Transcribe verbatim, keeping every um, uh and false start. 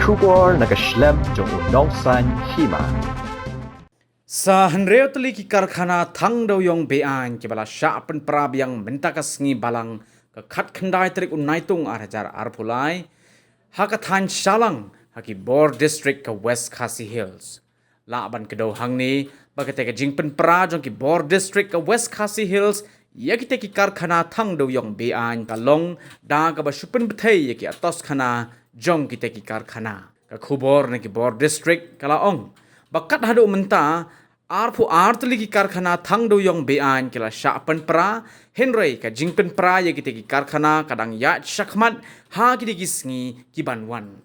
Khubor na ka shlem jong u nongsan hima. Sa hynriew tylli ki karkhana thang dewïong be-aiñ kiba la shah pynpra biang mynta ka sngi Balang ka khatkhyndai tarik u Naitung ar hajar arphew lai ha ka thaiñ Shalang ha ki bor district ka West Khasi Hills. Lah ban kdew hangne ba kata ka jingpynpra jong ki bor district ka West Khasi Hills ïa kita ki karkhana thang dewïong be-aiñ ka long da kaba shu pynbthei ïa ki atoskhana jong kita ki karkhana. Ka khubor na ki bor district ka la ong ba kat haduh mynta arphew ar tylli ki karkhana thang dewïong be-aiñ ki la shah pynpra, hynrei ka jingpynpra ïa kita ki karkhana ka dang ïaid shakhmat ha kita ki sngi ki ban wan.